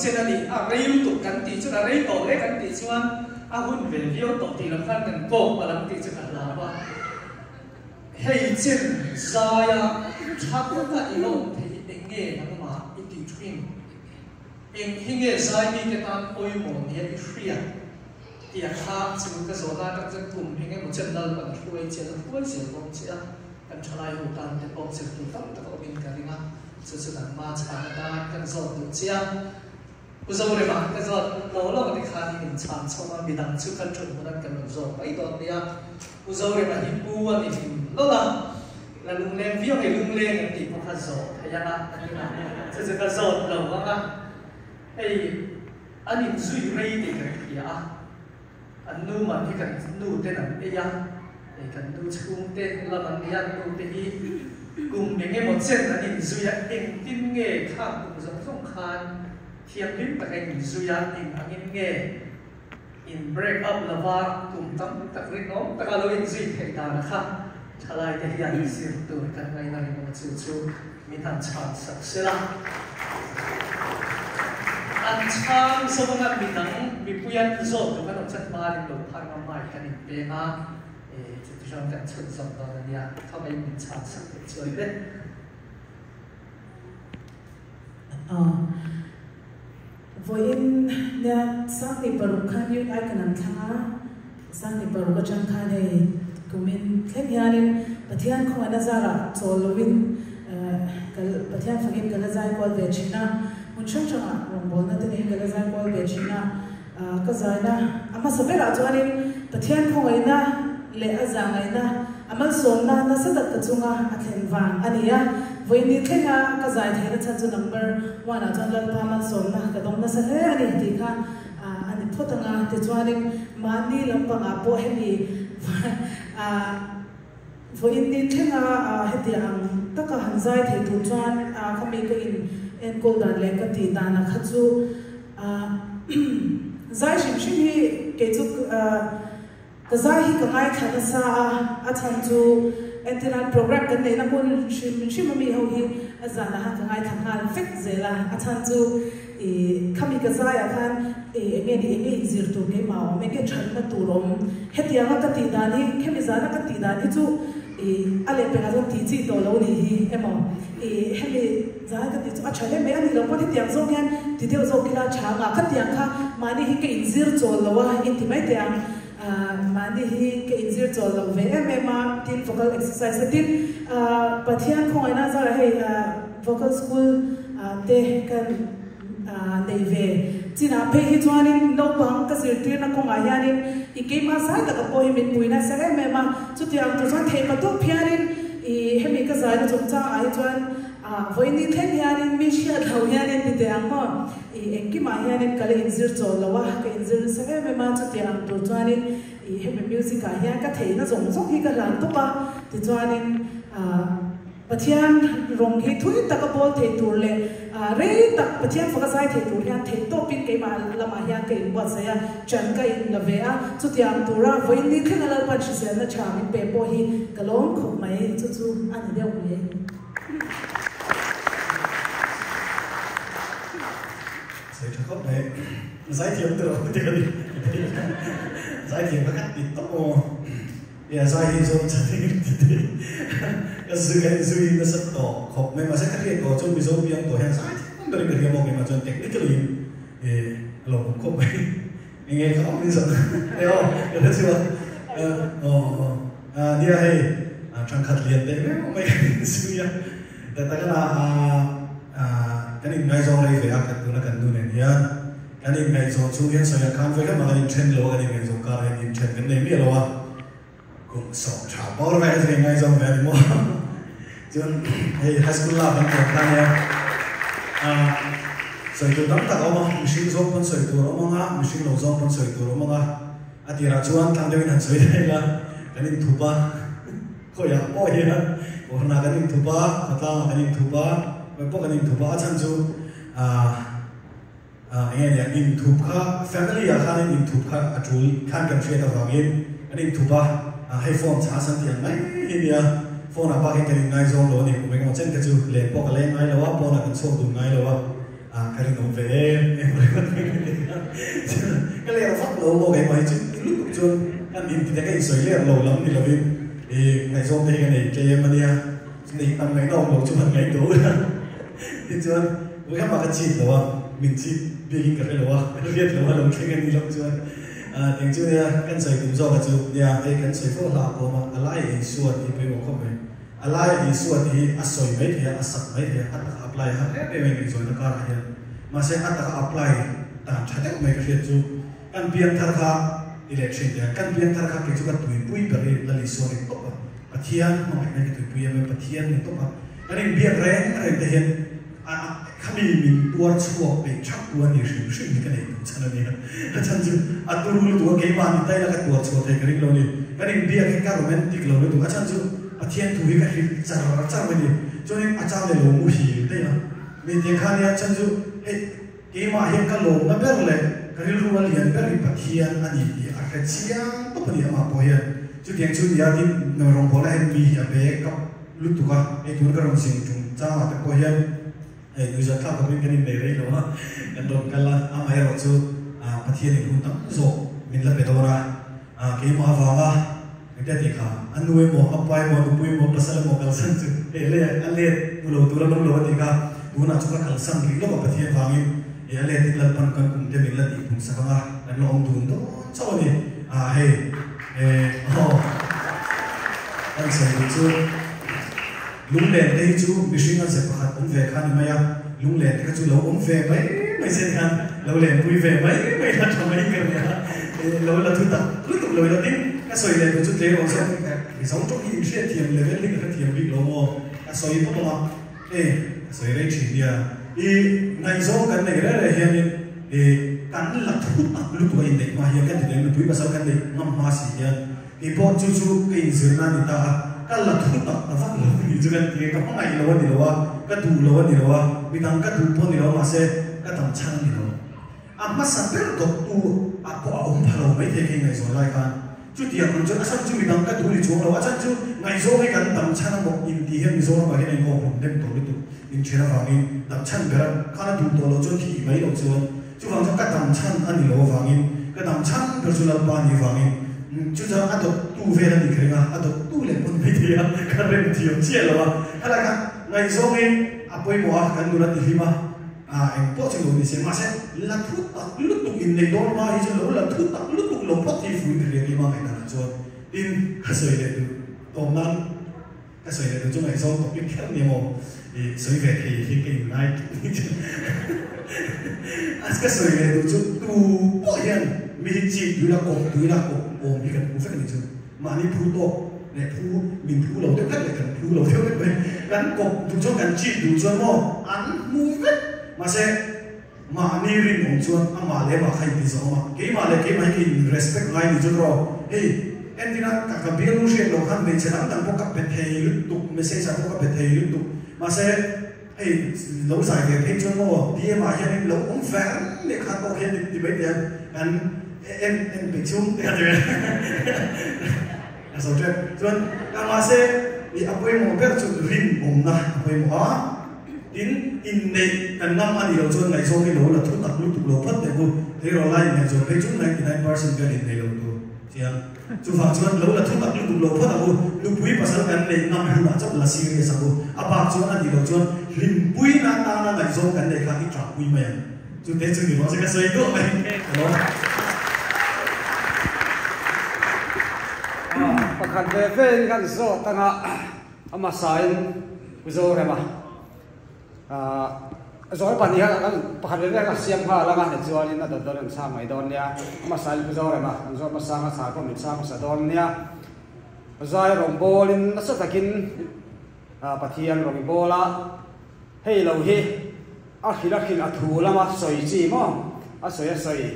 chen a ni, a rei lutuk kan tih chuan a rei tawh hle kan tih chuan a hun ve viau tawh tih lam khan kan kawk palh ang tih chu ka hlau a. Hei chen zaia tha taka i la awm thei hi eng nge nangmah i tih thin? Eng hi nge zai mite tan pawimawh nia i hriat? Tia kha chu ka zawhna atang chuan kum eng emaw chen Lalpan a hruai che a, hruai zel bawk che a, kan thalai ho tan te pawh zirtur tam tak a awmin ka ring a, chu chu nangma chhan atan kan zawt duh che a. Pu Zorema ka zawt lo lo ti khan in inchhan chhawm a, midang chu kan thut hmun an kan rawn zawt mai dawn nia. Pu Zorema hi pu a ni hlim lawlh a, la lungleng viau hei lungleng an tih pawh kha zawh theih ang a, a ti a, chu chu ka zawt lo ang a, hei an inzui rei tih kan hria a, an nu man hi kan nu ten an ei a, hei kan nu chhungte lam an ni a, an nu te hi kum eng emaw chen an inzui a, engtin nge khang kum zawng zawng khan thianghlim taka in inzui a, eng angin nge In break up lova kum tam tak rinawm taka lo inzui theih dan kha thalaite hian zir tur kan ngaihna rinawm chu chu min han chhan sak sela. An chhang zawng a midang mipui an zawt duh kan awm chuan hmarin lo phar ngam mai kan inpeng a, chuti chuan kan chhunzawm dawn a nia, khamei min chhan sak theih chuan le. Vawiin nia 2006 khan Youth Icon an thlang a, 2006 atang khan hei kumin thleng hianin Pathian khawngaihna zarah chawl loin Pathian fakin ka la zai kual ve thin a, hmun hrang hrangah rawngbawlna te neiin ka la zai kual ve thin a, ka zaina a hmasa berah chuanin Pathian khawngaihna leh a zahngaihna A malsawmna nasa tak ka chunga a thlen vang a ni a, vawiin ni thlenga ka zai theihna chhan chu number one ah chuan Lalpa malsawmna ka dawng nasa hle a ni tih kha a ni phawt ang a, tichuanin mahni lampangah pawh hemi vawiin ni thlenga hetiang ang taka han zai thei tur chuan khami ka in enkawl dan leh ka tih dan ah kha chu zai hrim hrim hi kei chu Ka zai hi ka ngaithla nasa a, a chhan chu entirnan program kan neihna hmun hrim hrim a mi ho hi a zanah khan ka ngaithla nghal vek zel a, a chhan chu ih khami ka zaiah khan ih enge ni enge inzir tur keimah a awm, enge thatna tur awm, hetianga ka tih dan hi khemi zana ka tih dan hi chu ih a lehpekah chuan tih chi tawh lo nih hi emaw ih hemi zan ka tih chu a tha hle mai a nih loh pawn hetiang zawng hian ti deuh zawk ila tha anga khatiang kha mahni hi ka inzir chawl lo a inti mai teh ang. Mahni hi ka inzir chawl lo ve em em a, tin vocal exercise te tin Pathian khawngaihna zarah hei vocal school te kan nei ve chinah phei hi chuanin naupang ka zirtirna kawngah hianin i keimah zai taka pawh hi min pui nasa em em a, chutiang tur chuan theih patuk phianin i hemi ka zaina chungchangah hi chuan vawiin ni thleng hianin mi hriat lo hianin ti teh ang maw. I engkimah hianin ka la inzir chawl lo a, ka inzir nasa em em a, chutiang ang tur chuanin i hemi music ah hian ka theihna zawng zawng hi ka hlan tawp a, tichuanin ah Pathian rawng hi thui taka bawl thei tur leh ah rei tak Pathian faka zai thei tur hian theih tawpin keimah lamah hian ka inbuatsaih a, chan ka in la ve a, chutiang tura vawiin ni thlenga Lalpan hriselna tha min pe pawh hi ka lawm khawp mai, chu chu a ni deuh mai. Sawi tha khawp mai. Zaithiam te lo ti ka ni. Zaithiam ka khat ti tawp maw. Ia zai hi zawm chat hi ti te. Ka zui ka zui nasa tawh khawp mai. Mahse ka hriat tawh chuan Mizo piang tawh hian zaithiam ber in ka hria maw keimah chuan technically in a lo awm khawp mai. Enge ka awm in zawh e aw ka hre chu a. Aw aw. Nia hei thangkhat lian teh meuh mai kan inzui a, tak tak a kan inngaihzawng rei ve a kan tuna kan nu nen hian kan inngaihzawn chhung hian sawi ang khan vek emaw kan inthen lo a kan inngaihzawn karah hian inthen kan nei miah lo a, kum sawm tha bawr vel hi chu inngaihzawng ve a ni maw chuan hei high school lak kan tawp khan nia sawi tur tam tak a awm a, mihring zawng pawn sawi tur a awm ang a, mihring lo zawng pawn sawi tur a awm ang a. A tirah chuan tlang deuhin han sawi daih ila, kan inthup a, khawiah pawh hian Kohhranah kan inthup a, khawtlangah kan inthup a, khawi pawh kan inthup a, a chhan chu ah ah eng nge nia inthup kha family ah khanin inthup kha a tul khan kan hriat avangin kan inthup a, ah hei phone chhah san tih ang mai hi nia, phone ah bakin kan inngaizawng lo a ni, kum engemaw chen kha chu len pawh ka leng ngai lo a, pawnah kan chhuak dun ngai lo a, ah ka rinawm ve em em a. lo maw keimah hi chu lutuk chuan kan inti te ka insawi leh lo lam ni lovin i ngaihzawng te hi ka nei tlem a nia neih tam ngaihna awm lo chu han ngaihtuah ula tichuan vawikhat mah ka chit lo a min chit biakin ka hre lo a ka hriat lo a lo thleng a nih loh chuan eng chu nia kan sawi tum zawk a chu nia hei kan sawi fo hla a pawm a a laiah Isua tih hi pawimawh khawp mai. A laia Isua tih hi a sawi mai thei a, a sak mai thei a, a taka apply har em em a ingaihzawnna karah hian. Mahse a taka apply dan tha deuh mai ka hriat chu kan piangthar kha i leh thin teh a, kan piangthar kha kei chu ka tuipui ber hi Lal Isua ni tawp a, Pathian hmangaihna hi ka tuipui em em, Pathian ni tawp a, kan inbiak reng reng te hian a khami min tuar chhuak peih thap tu a ni hrim hrim hi ka nei duh chhan a nia. A chhan chu a turu lutuk a, keimah ni taila ka tuar chhuah thei ka ring lo ni. Kan inbiak hi ka romantic lo lutuk, a chhan chu Pathian thu hi ka hrilh char char mai ni. Chuanin a chang leh lo muhil daih a, mi tiang kha nia chhan chu hei keimah hian ka lawmna ber leh ka rilru a lian ber hi Pathian a ni tih a hre chiang tawp a ni amah pawh hian. Chutiang chu nia tin rawngbawlna hian mi hi a bek kap lutuk a, hei tun ka rawn zin tum changah te pawh hian hei nuihzat thlak khawpin kan innei rei lo a, kan rawn kal a, amaherawh chu Pathian in hun tam zawk min la pe dawn a, keimah avanga engtia tih kha a nu emaw a pa emaw a nupui emaw pasal emaw kalsan chu hei le a let hmu lo tur a lawm lo a tih kha tunah chu ka kalsan rih lawk a Pathian vangin i a let in Lalpan kan kum te min la tih pun sak ang a, kan la awm dun dawn chauh a ni, hei. Aw, kan sawi duh chu lunglen te hi chu mihring a ze pakhat awm ve kha ni mai a, lunglen te kha chu lo awm ve mai mai se khan lo lenpui ve mai mai la tha mai ka nia, lo la thu tak lutuk lo ila tin ka sawi leh duh chu tleirawl zawk hi zo tawk hi inhriatthiam level hi ka hrethiam bik lo maw, ka sawi bawk ang a. E, ka sawi rei thin nia. I ngaihzawng kan neih reng reng hianin e kan la thu tak lutuk a inneih hma hian kan tih nupui pasal kan neih ngam hma si hian kei pawh chu chu ka inzirna a ni ta a, ka la thu tak ta vak lo ni chu kan ti e, ka hmangaih lo a ni lo a, ka duh lo a ni lo a, midang ka duh pawh a ni lo a mahse ka dam chhan a ni lo. A hmasa ber dawttu ah pawh a awm pha lo maithei kei ngaihzawn lai khan. Chutiang ang chuan a chhan chu midang ka duh ni chuang lo, a chhan chu ngaihzawng hi kan dam chhan a mawk in tih hian Mizoram ah hian a inawk hlum dem tawh lutuk in then avangin dam chhan ber a khan a duh tawh loh chuan thih mai loh chuan chuvang chuan ka dam chhan a ni lo avangin ka dam chhan ber chu Lalpa a nih avangin chu chuan a dawttu vel a ni ka ring a, a dawttu leh pawn maithei a ka rem thiam chiah lo a, helai kha ngaihzawng hi a pawimawh a kan nun a ti hlim a. A eng pawh chu lo ni se, mahse la thu tak lutuk inneih dawn hma hi chu lo la thu tak lutuk lo phawt hi fuin ka hria keimah ngaihdanah chuan tin ka sawi leh duh tawp nan ka sawi leh duh chu ngaihzawng topic kher ni emaw i sawi ve thei hi ka inngai a ka sawi leh duh chu tu pawh hian mi hi chik tui la kawp tui la kawp awm hi kan hmu vek a ni chu. Mahni phu tawk leh phu min phu lo deuh vek leh kan phu lo deuh vek mai. Kan kawp duh chuan kan chip duh chuan maw an hmu vek. Mahse mahni rinawm chuan amah leh amah kha inti zawh awm a, keimah leh keimah hi ka in respect ngai ni chuan rawh hei entina ka ka bialnu hriat loh khan hmeichhe dang dang pawh ka pe thei lutuk message ah pawh ka pe thei lutuk mahse hei lo zai ve phei chuan maw DM ah hianin lo awm ver leh khan pawh khian ti mai teh ang kan En en peih chhung te a ti ve a zo tep chuan a mahse i a pawimawh ber chu rinawmna a pawimawh a tin inneih kan ngam a nih loh chuan ngaihzawng hi lo la thu tak lutuk lo phawt teh u tleirawl lai inngaihzawn phei chu 99% vel innei lo tur chiang chuvang chuan lo la thu tak lutuk lo phawt ang u nupui pasal kan neih ngam hunah chauh la serious ang u a bak chuan a nih loh chuan hlimpuina atana ngaihzawng kan neih kha i tlakpui mai ang. Chute chu ni maw se ka sawi duah mai hello. Pakhat ve ve in kan zawt anga a hmasa in Pu Zorema zawl pahnih kha kan pakhat ve ve kha siam nghal anga tichuan in a dawt dawn an chhang mai dawn nia a hmasa in Pu Zorema kan zawt hmasa anga chhar pawh min chhang hmasa dawn nia zai rawngbâwl in nasa takin Pathian rawngbâwl a hei lo hi A hrilh a hrilh a thu lama sawi chi maw? A sawi a sawi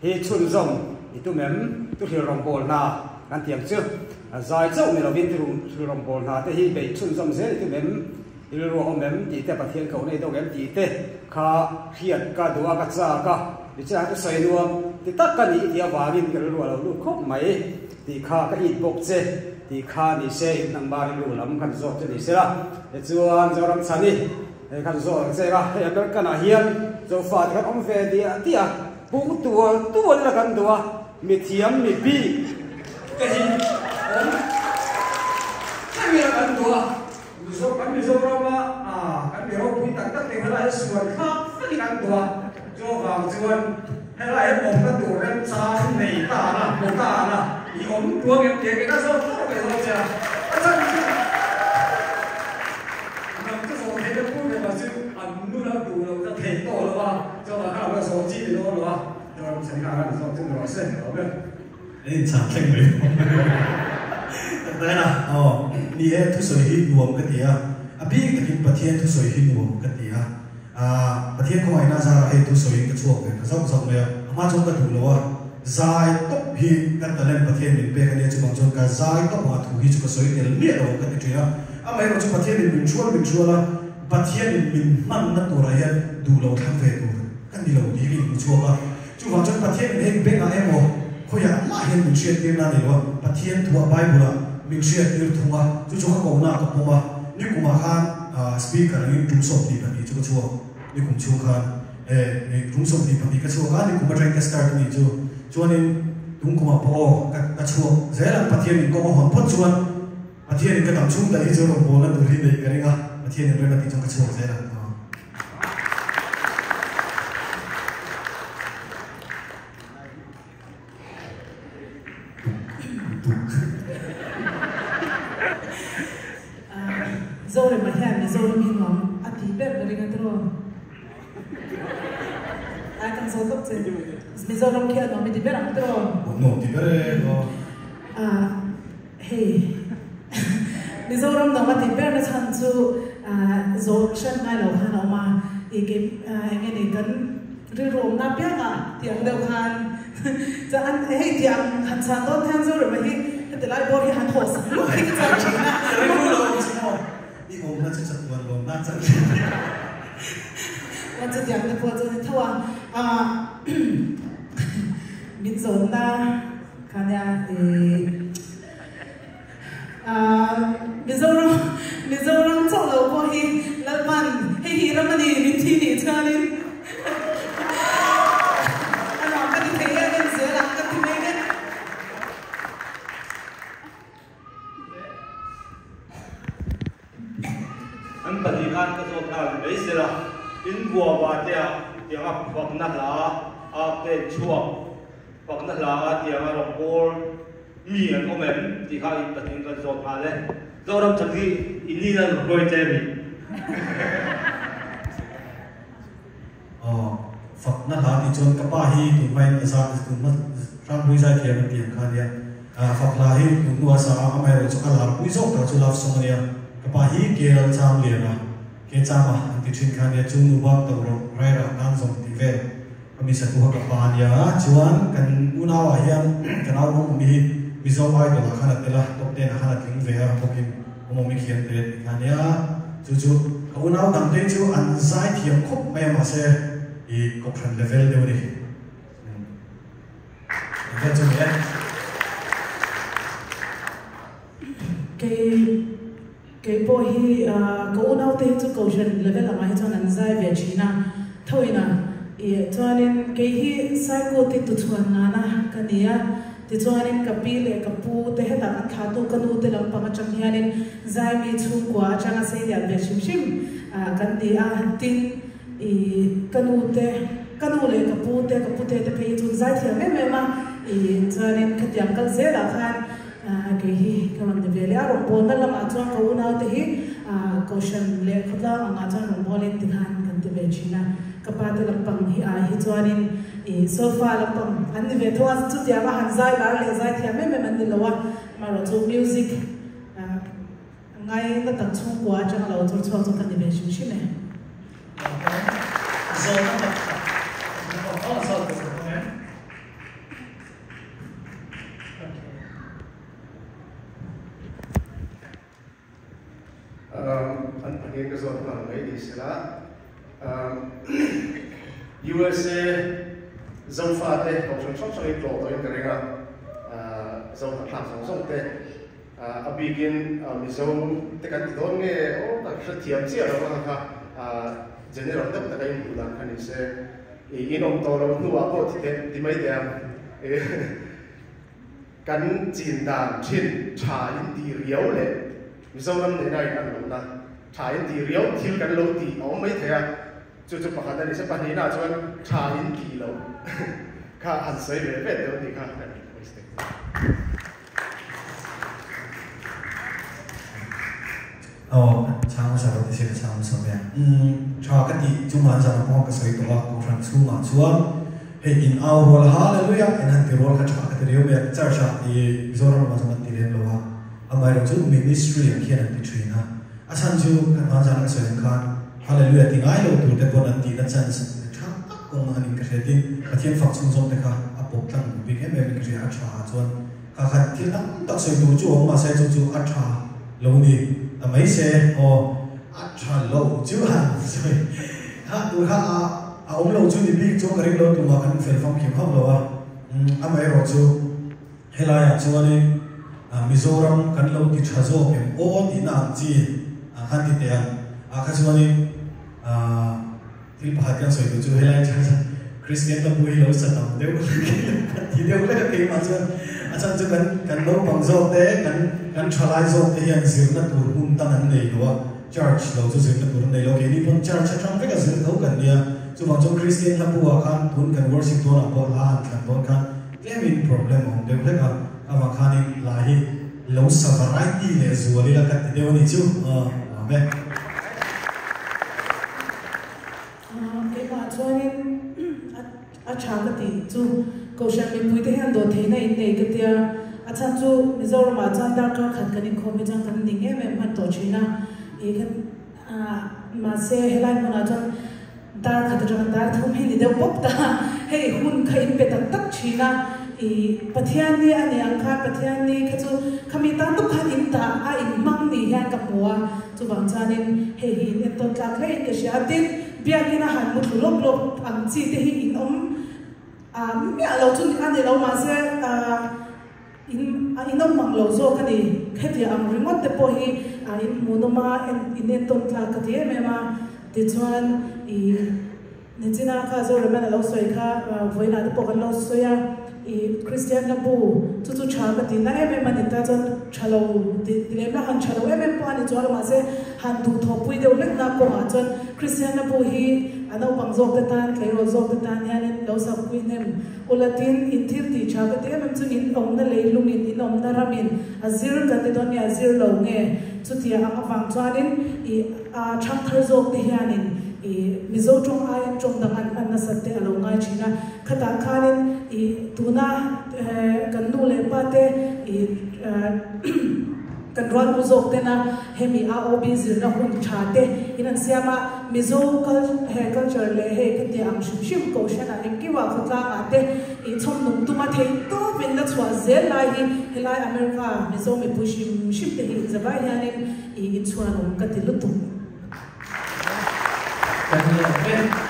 hi chhunzawm i tum em? Tu hrilh rawngbâwl hna kan ti ang chu. A zai chauh ni lovin tu hrilh rawngbâwl hna te hi beih chhunzawm zel i tum em? I rilru a awm em tih te, Pathian koh nei deuh em tih te kha hriat ka duh a, ka châk a. Tichuan ka sawi nuam ti tak ka nih tih avângin ka rilru a lo lut khawp mai tih kha ka it bawk che tih kha ni se, in nangmah rilru lam khan zawk che ni se la. Tichuan Zoramchhani. Hei khan zawh ang che a, hei American ah hian. Zofate kan awm ve diah diah a, pung tual tual ila kan duh a, mithiam mi bik te hi awm teuh ila kan duh a, Mizo kan Mizorama kan mi ropui tak tak te helai hi suan thlak vek in an duh a, chuvang chuan helai hi awmna tur remchang nei ta na hmu ta na i awm tuang em tih ka zawt hlauh mai zawk che a, a chan chu nang chu zawh theih na pur reng ah chu an nun a duh loh ka thei tawh lo a, chuvang khan a zawh chi ni dawn lo a, chuan chhan kha a ran zawk chu ni rawh se ka lo ber. An inchhah thleng mai bawk. Tak tak a, aw, ni e, thusawi hi nuam ka ti a, a bik takin Pathian thusawi hi nuam ka ti a, ah, Pathian khawngaihna zarah hei thusawiin ka chhuak ve ta zauh zauh mai a, a hma chuan ka duh lo a, zai tawp hi ka talent Pathian min pek a nia, chuvang chuan ka zai tawp ang a thu hi chu ka sawi tel miah lo ang ka ti thin a, amaherawh chu Pathianin min hrual min hrual a, Pathianin min hmanna turah hian duh lo thlang ve tur ka ni lo tih hi ka inhmu chhuak a. Chuvang chuan Pathianin heng bengah emaw khawiah mah hian min hriattirna a nei lo a, Pathian thuah Bible-ah min hriattir thung a, chu chu ka kohnaah ka pawm a, nikumah khan speaker angin tum 22 chu ka chhuak, nikum chhung khan tum 22 ka chhuak a, nikum atangin ka start a nih chu, chuanin tumkumah pawh aw ka chhuak zel ang Pathianin kawng a hawn phawt chuan Pathianin ka dam chhung daih hi chu rawngbawlna tur hi neih ka ring a, Pathianin rem a tih chuan ka chhuak zel ang. Zorema hian Mizoram hi nuam a tih ber ka ring a tiraw? Ai kan sawi tawp che. Mizoram khi a nuam i ti ber ang tiraw? Nuam ti ber e. Hei Mizoram dang a tih berna chhan chu zawh hran ngai lo khan a awm a, i ke eng nge ni kan rilru awmna piangah tih ang deuh khan chuan an hei tih ang han chhan dawn hian Zorema hi heti lai bawr hi han haw sak luk hi ka chak thin a. Ka rilru lo awm chu maw i awmna chu chatuan lawmna chak thin. Chuan chutiang te pawh chu a ni tho a, min zawnna. Khania i Mizoram Mizoram chauh lo pawh hi Lalpan hei hi ram a ni min thi nih chuanin a nuam ka ti thei em em zel ang ka ti mai mek. An pahnih khan ka zawt nghal mai sela, in buaba te ah tianga fakna hla a pen chhuak. Fakna hla a tianga rawn bawr mi an awm em tih kha in pahnih kan zawt nghal e. Zoram chhan hi i ni na rawn hruai che mi? Aw, fakna hla tih chuan ka pa hi tun hmain a zah tun hma hrangpui zai thiam an tih ang kha ania. Fak hla hi tun hnu a sa a, amaherawh chu a larpui zawk tak chu love song ania. Ka pa hi KL Chamliana, Ke Chama an ti thin kha ania, chu nu bak to rawh rairah tan zawng tih vel. Ka mi satu kha ka pa ania chuan kan unau ah hian ka nau awm awmi hi Mizo Idol ah khan a tel a, top ten ah khan a tling ve a bawkin awm awmi khian te tih kha ania chu chu ka unau dang te chu an zai thiam khawp mai a mahse i kohhran level deuh a ni. Eng chu ni e. Kei kei pawh hi ka unau te hi chu kohhran level angah hi chuan an zai ve thin a, thoin a ih chuanin kei hi Saikut hi tuchhuan ngana ka ni a, tichuanin ka pi leh ka pu te hetah kan thlahtu ka nu te lampang atang hianin zai mi chhungkua atanga sei lian ve hrim hrim kan ni a, tin ih ka nu te ka nu leh ka pu te ka pute te phei hi chu an zai thiam em em a, ih chuanin khatiang kal zelah khan Kei hi ka rawn ni ve leh a, rawngbawlna lamah chuan ka unaute hi Kohhran leh khawtlang angah chuan rawngbawlin tikhan kan ti ve thin a, ka pate lampang hi ai hi chuanin ih solfa lampang an ni ve tho a, chutianga han zai lar leh zai thiam em em an ni lo a, amaherawhchu music ngaina tak chhungkua atanga lo chawr chhuak chu ka ni ve hrim hrim e. Zawhna pakhat aw zawt ka zawh em? An pahnih ka zawt nghal mai ni sela. USA Zofa te kohhran hrang hrangin tlawh tawhin ka ring a, Zofa thlak zawng zawng te a bikin Mizo te kan ti dawn nge aw ka hrethiam chiah lo a kha. General deuh taka in hmuh dan kha ni se, i in awm tawh lo hnuah pawh ti teh ti mai teh ang. Kan chin dan thin tha in tih riau leh Mizoram nena in an lohna tha in tih riau thil kan lo tih a awm mai thei a, chu chu pakhat a ni se, pahnihna chuan tha in tih loh kha han sawi ve ve teh tih kha kan request teh. Aw, chhang hmasa lo ti se ka chhang hmasa ve. Umm, tha ka tih chu hman zan ah pawh ka sawi tawh a, Kohhran chhungah chuan hei in au rual Hallelujah in han ti rual kha tha ka ti riau mai a, Church ah i Mizoram lamah chuan an ti lem lo a, amaherawh chu Ministry ah khian an ti thin a, a chhan chu kan hman zan ah ka sawi ang khan Hallelujah ti ngai lo tur te pawn an tihna chance tha tak kawng a nih ka hria tin Pathian fak chhung zawng te kha a pawp tlang duh bik em em in ka hria a tha ah chuan Kha khat thil tam tak sawi tur chu awm mahse chu chu a tha lo ni ta mai se aw a tha lo chu han sawi kha tur kha a a awm lo chu ni bik chu ka ring lo tumah kan fel famkim hauh lo a amaherawh chu helaiah chuanin Mizoram kan lo ti tha zawk em aw tihna ang chi ang khan ti teh ang ah kha chuanin Thil pakhat kan sawi duh chu helai church a Kristian ka pu hi lo sa tam deuh kan ti deuh hlek a keimah chuan a chhan chu kan kan naupang zawk te kan kan thalai zawk te hian zirna tur hmun dang an nei lo a church lo chu zirna tur an nei lo keini pawn church atang vek a zir tho kan nia chuvang chuan Kristian hla pu ah khan tun kan worship dawn ah pawh hla han thlan dawn khan tlemin problem a awm deuh hlek a avang khanin hla hi lo sa variety leh zual ila ka ti deuh a ni chu aw amen. Keimah chuanin a tha ka tih chu Kohhran mipuite hian dawh theihna in nei ka tia, a chhan chu Mizoramah chuan darkar khat kan inkhawm hi chuan kan ning em em hman tawh thin a, ih kha mahse helai hmunah chuan dar khat atanga dar thum hi ni deuh bawk ta, hei hun kha in pe tak tak thin a, ih Pathianni a ni ang khan Pathianni kha chu khami tan tawp khan in dah a in hmang ni hian ka hmu a. Chuvang chuanin hei hi in entawn tlak hle in ka hria a, tin, biakina han mu thlu lawp lawp ang chi te hi in awm miah lo chu a ni lo, mahse in in awm mang lo zawk a ni. Hetiang ang ringawt te pawh hi in hmuhnawm a, in entawn tlak ka ti em em a, tichuan i. Nichina kha Zoraman a lo sawi kha vawiinah te pawh kan lo sawi a, i Kristian hla bu chu chu tha ka tihna em em a ni ta chuan tha lo ti lem la han tha lo em em pawh a ni chuan mahse han duhthawhpui deuh hlekna kawngah chuan Kristian hla bu hi a naupang zawk te tan tleirawl zawk te tan hianin lo sakpui hnem ula tin in thil tih tha ka ti em em chu in awmna leilungin in awmna ramin a zir kan ti dawn nge a zir lo nge chutia ang avang chuanin i a thangthar zawk te hianin I Mizo tawng aiin tawng dang an hman nasat te a lo ngai thin a, khatah khanin i tuna kan nu leh pa te i kan rual u zawk tena hemi AOB zirna hun tha te in an siam a, Mizo culture leh hei khatiang ang hrim hrim kohhranah engkiuah khawtlangah te i chhawmnung tuma theih tawpin la chhuah zel lai hi helai America Mizo mipui hrim hrim te hi inzavai hianin i inchhuanawm ka ti lutuk. Kan lawm e.